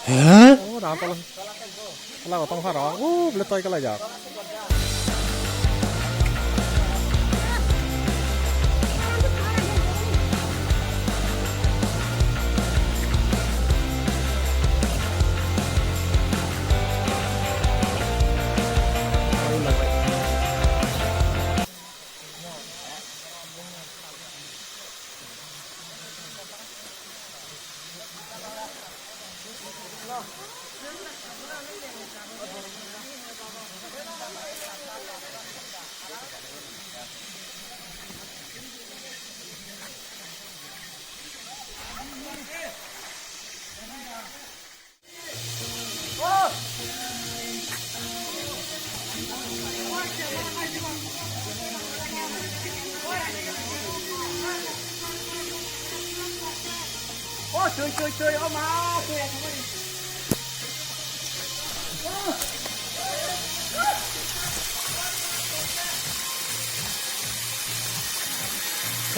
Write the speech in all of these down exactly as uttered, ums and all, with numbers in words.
Hah? Oh, ram pala. Pala gotong pharo. Oh, bele toi kala jak.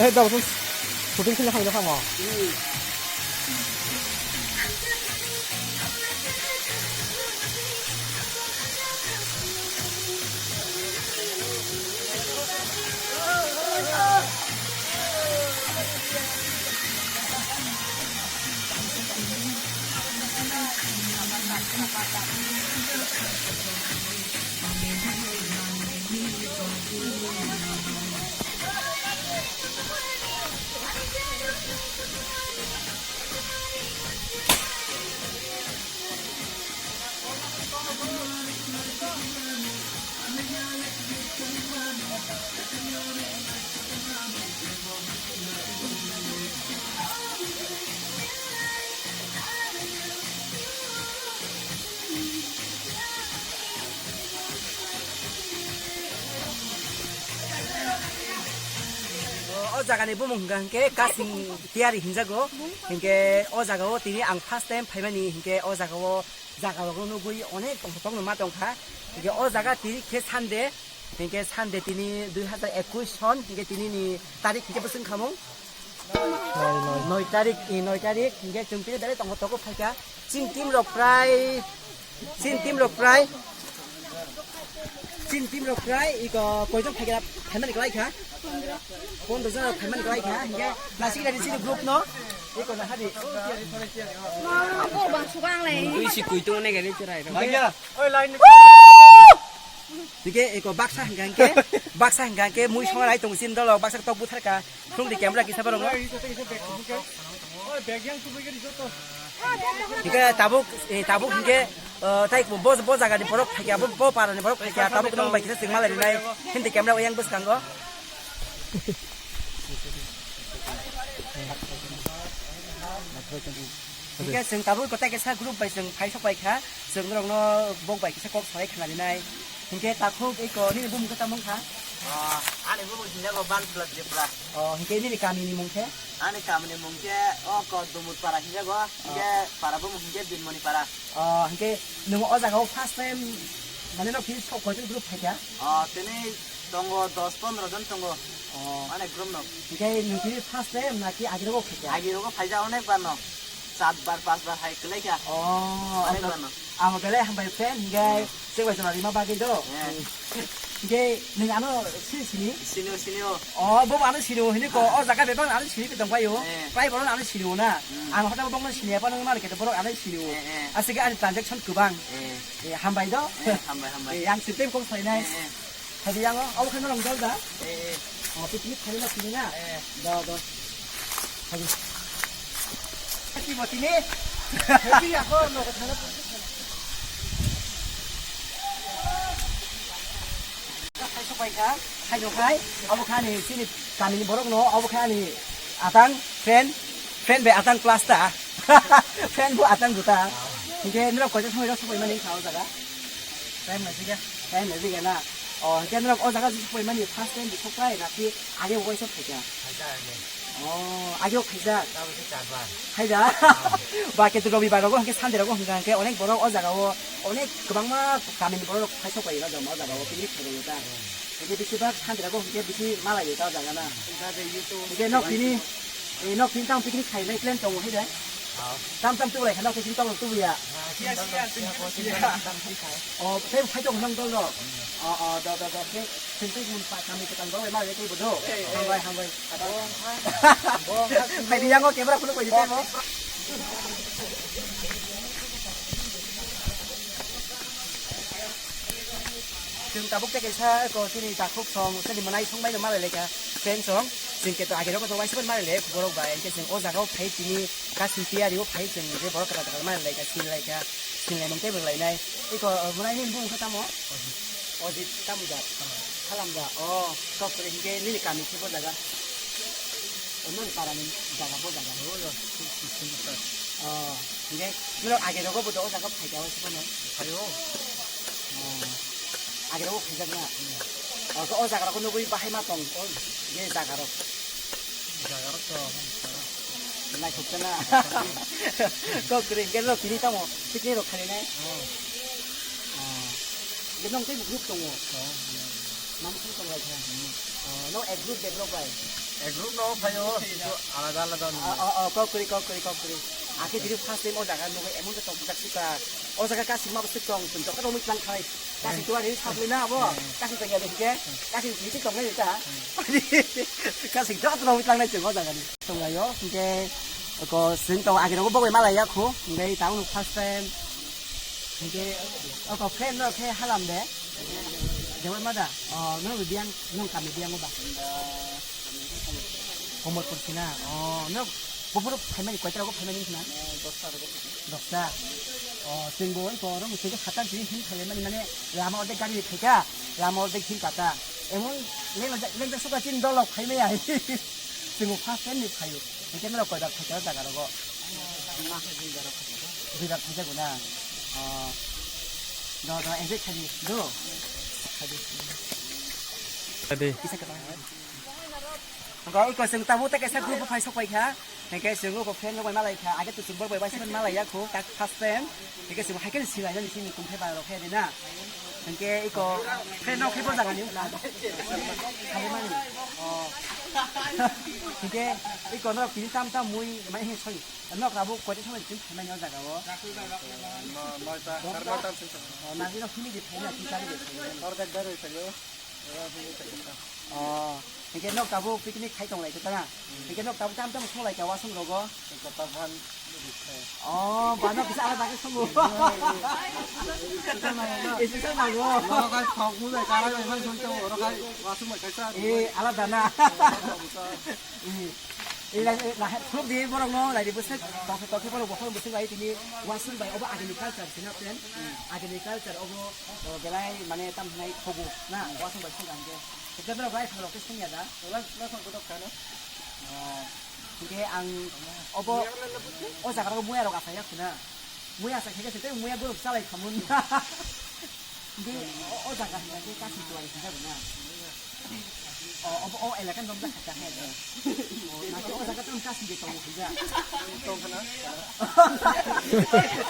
Eh, dah, terus syuting sini kami sama. O jaga ni bumung hwnkha hwnkhe Kasing Tiyari hinjago. Hinkhe o jaga o tini ang first time phaimani, hinkhe o jaga o jaga rok no nugwi onek tongthok tongno ma tongkha. Hinkhe o jaga tini khe Sunday, hinkhe Sunday tini dui hazar ekush son, hinkhe tini ni tarik hinkhe bwswk wngkha mung? Noi, noi. Noi tarik, eh, noi tarik, hinkhe chwng tini belai tongthok tongkha phaikha. Chini team rok prai Chin team rok prai, Chin team rok prai iko koijon phaikha, phaimani kwlai kha. Pondro jon rok phaimani kwlai kha. Hinkhe nasik rani chini group no. Iko na hadi. Bo bang sugang lai. Twi si kui tung ne gari cherai. Bhaiya, oi line. Hinkhe iko baksa hwnkha hinkhe, baksa hwnkha hinkhe mui songa lai tongo chini dolo baksa tok buthar kha. Thung di camera kisa borok no. Hinkhe tabuk, eh, tabuk hinkhe, eh, tai bo, bo jaga ni borok phaikha, bo, bo para ni borok phaikha, tabuk nang bai kisa chwng malai rinai. Hindi camera oyang bwskango. Hinkhe chwng tabuk kotai kaisa group bai chwng phai sok pai kha, chwng norok no bok bai kisa kok salai khna rinai. Hinkhe takhuk iko nini bumung khe tamo wngkha? Ah, ani bumung hinjago Ban Plus Tripura. Oh, hinkhe nini kami ni mung khe? Ani kami ni mung khe o ko Dumut Para hinjago, hinkhe para bumung hinkhe Binmoni Para. Oh, hinkhe nwng o jaga o first time mane no khe sok koijon group phaikha? Oh, tini tongo dos pondro jon tongo. Oh. Mane group no. Hinkhe nwng khe first time naki agi rogo phaikha? Agi rogo phaijak onek bar no. Sat bar, pas bar hai kwlai kha. Oh, onek bar no. Amo belai hambai friend, hinkhe chwng bai chwla rima bagwi do. Eh. Hinkhe nwng ano sini sini? Sini o, sini o. Oh, bo ano sini o, hini ko, oh, jaga bebak ano sini tong pai o. Eh. Prai bono ano sini o na. Hmm. Ang hotel bokno sini apa nang mar kete borok ano sini o. Eh, eh. Asike ani transaction kwbang. Eh. Eh, hambai do. Eh, hambai, hambai. Eh, yang sitem kok sai nai. Eh, eh. Hadi yang o, abo khan rong dol da. Eh, eh. Oh, picnic khali na sini na. Eh. Do, do. Hadi. Hadi botini. Hadi ako no ko thana. Hai sopai kha, hai no hai, abo kha ani chini kami ni borok no, abo kha ani atang friend, friend bai atang class ta, friend bo atang buta. Hinkhe norok koicha somoi rok sopai mani kha o jaga? Time nai siga. Time nai siga na? O, hinkhe norok o jaga sopai mani first time bo sopai na ki age bo kaisa phaikha? Phaikha age. Oh, age o khaijak? Tabuk khe charbar. Khaijak? Ba, khe Robibar rogo, hwnkhe Sunday rogo, hwnkha hwnkhe onek borok o jaga o, onek kwbangma kami ni borok rok phai sok pai o jama o jaga o, picnic khlai o ta. Hmm. Hwnkhe bisi bak Sunday rogo hwnkhe bisi malai o ta o jaga na. Hwnkha je YouTube. Hwnkhe nok tini, Eh, nok tin tang picnic khainai plan tongo hai de. Tam tam tu lai khana tin tang tu ya. Sia, sia, sia, sia. Oh, tei phai tong nang dol rok. Oh, oh, do, do, do. Ke, sing tu mun pa kami ketang dol ma le tei bodo. Eh, eh. Hambai, hambai. Bong, ha. Bong, ha. Hai di yang camera phone ko di tei mo. Chwng tabuk tei kaisa ko chini takhuk song, chini mwnai song bai no malai lekha, friend song. Chwng khe to age rogo to waisa bai malai le borok bai, hwnkhe chwng o jaga o phai tini kasing tiyari o phai chwng je borok kwtal kwtal malai lekha, sin laikha, sin laimung tei bo lainai. Eko, mwnai ni bumung khe tamo? Ojit, tamo jat? Halamda. O, kok kwrwi hwnkhe nini kami khe bo jaga? O, nini para ni jaga bo jaga? O, ya, si, si, si, si. O, hwnkhe norok age rogo bo to o jaga phaikha o sibano? Phaio. O, age rogo phaijak na? Hmm. O, khe o jaga rok nugwi bahai ma tong, o je jaga rok? Jaga rok to, Naithok kana. Kok kwrwi hwnkhe norok tini tamo picnic rok khainai? Oh. Ah. Hwnkhe nwng tei group tongo? Oh, iya, iya. Nang sini tong lai kha? Hmm. Oh, no ek group develop bai? Ek group no phaio, alada alada no. Oh, oh, oh, kok kwrwi, kok kwrwi, kok kwrwi. Akhe diri first time o jaga nugwi emon khe tong bujak sika. O jaga kasing ma bwswk tong, tong tong khe romwi tlang khai. Kasing tuar ni saplina abo. Kasing tong ya de hwnkhe. Kasing ni tong nai ta. Kasing to to romwi tlang nai chwng o jaga ni. Tonglaio, hingke ko sing tong age rogo bogoi malai ya khu, hingke tang nuk first time. Hingke o ko friend no khe halam de. Jawai ma da. O no biang, nong kami biang ba. Komor por sina. O no bubur phaimani, koita rogo phaimani na? Dosta. O, chwng bo oi ko oro mwswk khe satan tini hin khaimani, mane lama ordek gari ni phaikha, lama ordek hin kata. Emon lengla, lengla suka chini dolok phaimaya. Chwng bo first time ni phaio. Hingke norok koibar phaikha o jaga rogo? Duibar phaijago na? O, do, do, enjoy khaidi, do. Khaidi. Khaidi. Kisa kata. Hingke iko chwng tabuk tei kaisa group phai sok paikha. Hingke chwng iko friend rok bai malai kha. Age to chwng borok bai waisa malai ya khu, tak first time. Hingke chwng hai khe silai nani sini tongthai ba rok khe de na. Hingke iko friend rok khe bo jaga ni. Hai mani. O. Hingke iko norok tini tam tam mui mai he soi. Norok tabuk koita somoi tini phaimani o jaga o? Noita, sare noita. O, nang ino phini di phaina, tini sari di phaina. Ordek dari phaio. O, hingke nok tabuk picnic khai tong lai khe ta na? Hingke nok tabuk tam tam song lai kha wasung rogo? Kota ban. O, ba nok kisa alada khe songo. Isi sa nango. Oro kai thok mu dai, kara bai man song tong, oro kai wasung bai kaisa. E, alada na. E. Ila, ila, khuluk di borok no, lai di bwswk, tokhe, tokhe borok bokhorok bwswk lai tini wasung bai obo agini culture sina pen. Agini culture obo, o, belai mane tam hinai khobu na, wasung bai sung hingke. Hingke borok lai thang rok khe sung ya da? Lai, lai thang kotok kano. O, hingke ang obo, o jaga rok muya rok asai ya khuna. Muya asai khe se tei muya borok chalai khamun. Hingke o, o jaga hingke kasing tuari hingke na. O, o, o elaka ni romjak kha hai. O, nake o jaga tamo kasing de tongo hwnjak. Tong khna.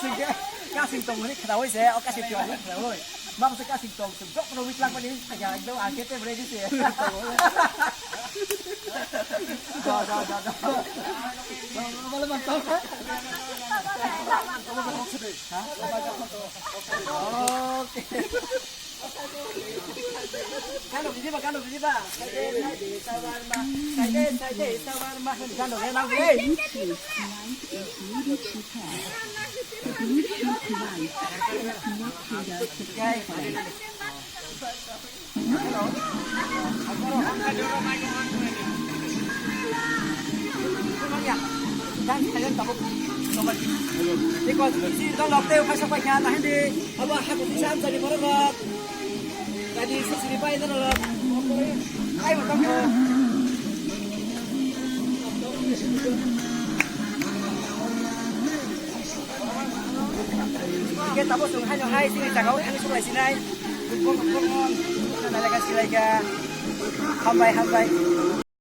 Singke kasing tong hwnwi khnaui se, o kasing tong hwnwi khnaui. Ma bwswk kasing tong, sing jok romwi tlak mani, ya, ekdom ang khe tei ready se. Da, da, da, da. Bale man tong kha. Ha? Okay. Gano bijiba, gano bijiba. Saide, saide, sawarma. Saide, saide, sawarma. Gano, gano, gano. Bluetooth mic is muted. Bluetooth device is not connected. Hingke tabuk chwng haino hai chini jaga o thangwi suklai sinai. Bukung bukung no nai laika silaika. Hambai hambai.